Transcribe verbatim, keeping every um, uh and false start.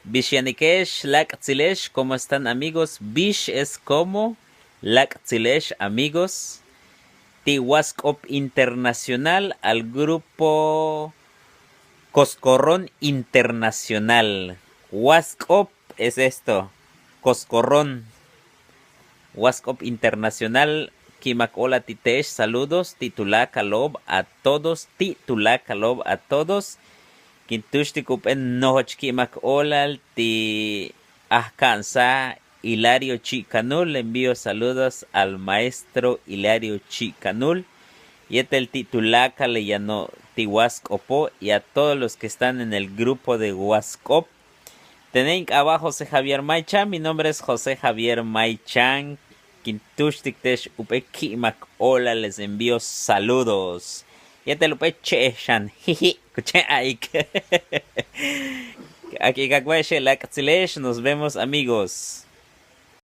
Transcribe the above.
Bix yanike'ex, láak'tsile'ex, ¿cómo están, amigos? Bix es como, láak'tsile'ex, amigos. Ti' Wáask'op Internacional, al grupo Coscorrón Internacional. Wáask'op es esto, Coscorrón. Wáask'op Internacional, ki'imak óolal ti' te'ex, saludos ti' tuláakalo'ob, a todos, ti' tuláakalo'ob, a todos. Kin túuxtik jump'éel nojoch ki'imak óolal ti' ajka'ansaj Hilario Chi'kanul, le envío saludos al maestro Hilario Chi'kanul, yéetel ti' tuláakal le yano' ti' Wáask'opo' y a todos los que están en el grupo de Wáask'op. Tene' in k'aaba' José Javier May Chan, mi nombre es José Javier May Chan. Kin túuxtik te'ex jump'éel ki'imak óolal, les envío saludos. Yéetel jump'éel che'ej xan, jiji, ku chéen a'alik. K ik'ak ba'axe' láak'tsile'ex, nos vemos, amigos.